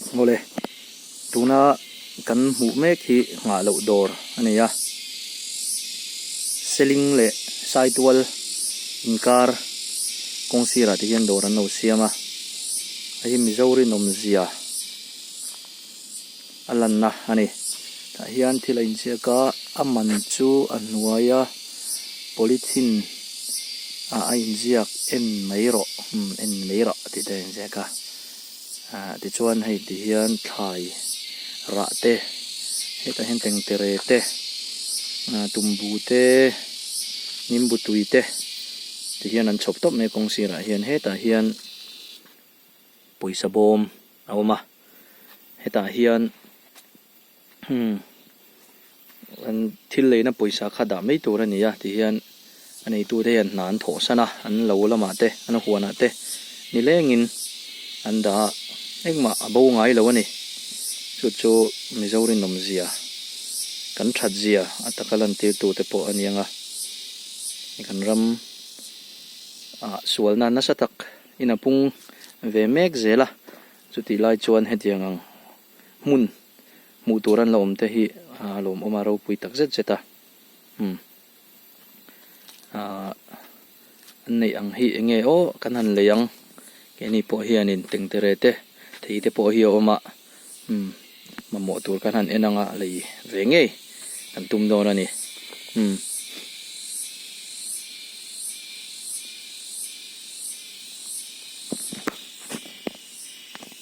Awle, tuna kan hmuh mek hi nghah loh dawr a ni a, Seling leh Saitual inkar kawng sirah te hian dawr an lo siam a, hei hi Mizo rinawmzia a lanna a ni. Tah hian thil a inziak a, a man chu a hnuaia polythene ah a inziak en mai rawh umm en mai rawh tih te a inziak a. Ah tichuan hei ti hian thlai rah te hetah hian tengtere te ah tumbu te nimbu tui te ti hian an chhawp tawp mai a kawng sirah hian hetah hian pawisa bawm a awm a hetah hian umm an thil leina pawisa kha dah mai tur a ni a ti hian a neitute hian hna an thawh san a an lo lamah te an huanah te nilengin an dah a engmah a bo ngai lo a ni chu chu Mizo rinawmzia kan that zia a taka lantirtu te pawh a ni ang a kan ram ah sualna nasa tak in a pung ve mek zel a chutih lai chuan hetiang ang hmun hmuh tur an la awm te hi a lawmawm a ropui tak zet zet a umm ahh an neih ang hi eng nge aw kan han lei ang keini pawh hianin tengtere te thei te pawh hi a awm a umm mamawh tur kan han en anga lei ve ngei kan tum dawn a ni umm.